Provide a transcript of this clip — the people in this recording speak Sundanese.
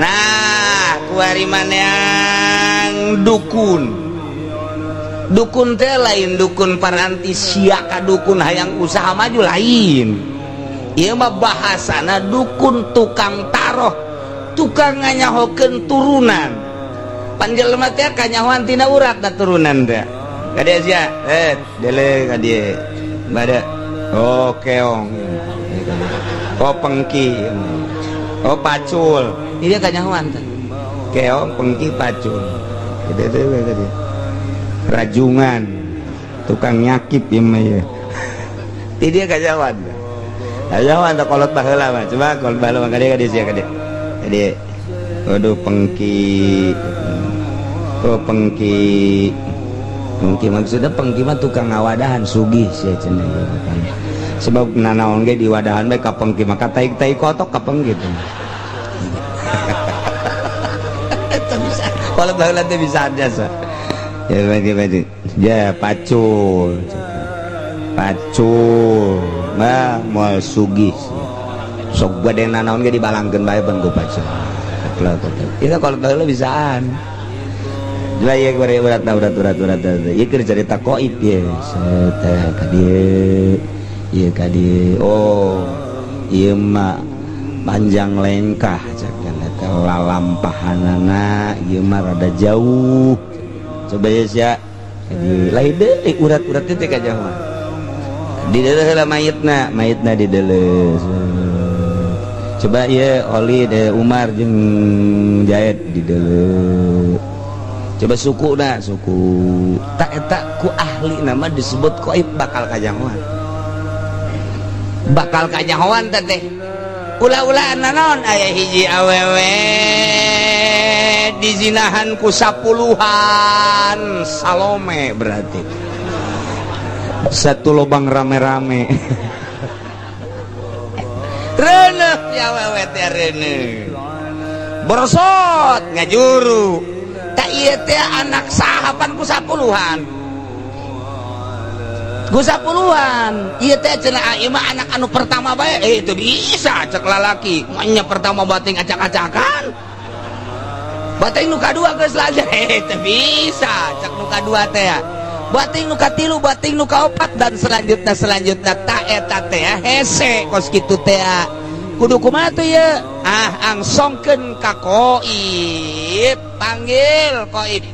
Nah, kuari yang dukun. Dukun teh lain dukun paranti sia ka dukun hayang usaha maju, lain. Ieu mah bahasana dukun tukang taroh, tukang nganyahokeun turunan. Pan jelema teh kanyahoan tina urat da turunan teh. Kade sia, eh, dele ka dieu. Bada. Oh, keong. Oh, pengki. Oh, pacul. Ini kanyahoan teh. Keong, pengki, pacul. Gitu teh tadi. Rajungan. Tukang nyakip ieu mah ye. Ti dia kanyahoan. Kanyahoan teh kolot baheula mah. Coba kolot baheula mah kade kade sia kade. Kade. Waduh, pengki. Oh, pengki. Pengki maksudnya pengki mah tukang ngawadahan sugih sia cenah ieu. Sebab nanaon ge diwadahan bae ka pengki mah, tai-tai kotok ka pengki teh. Eta bisa. Kolot baheula teh bisa aja. Ya, berarti berarti. Ya, pacul. Pacul. Mah moal sugih. Sok bade nanaon ge dibalangkeun bae pan ku pacul. Itu kalau baheula bisaan. Lah ieu gore urat urat urat urat. Ieu keur carita koib ye. Set ka dieu. Ieu ka dieu. Oh, ieu mah panjang lengkah cak eta lalampahanana ieu mah rada jauh. Coba ya sia. Di lain deui urat-urat teh ka jauh. Dideuleu heula mayitna, mayitna dideuleu. Coba ieu Oli de Umar jeung Jaid dideuleu. Coba suku na suku tak eta ku ahli nama disebut koib, bakal kanyahoan, bakal kanyahoan teh teh ulah-ulah naon aya hiji awewe dizinahan ku sapuluhan. Salome berarti satu lubang rame-rame. Reuneuh ya awewe teh, reuneuh borosot ngajuru tak ieu teh anak sahapan ku sapuluhan, ku sapuluhan ieu teh cenah. Ieu mah anak anu pertama bae. Eh, itu bisa cek lalaki nya pertama bating acak-acakan, bating nu kadua geus lagi. Eh, teu bisa cek nu kadua teh, bating nu katilu, bating nu kaopat, dan selanjutnya selanjutnya. Tak eta teh hese kos kitu teh kudu kumaha tuh ye? Ah, angsongkeun ka koib, panggil koib.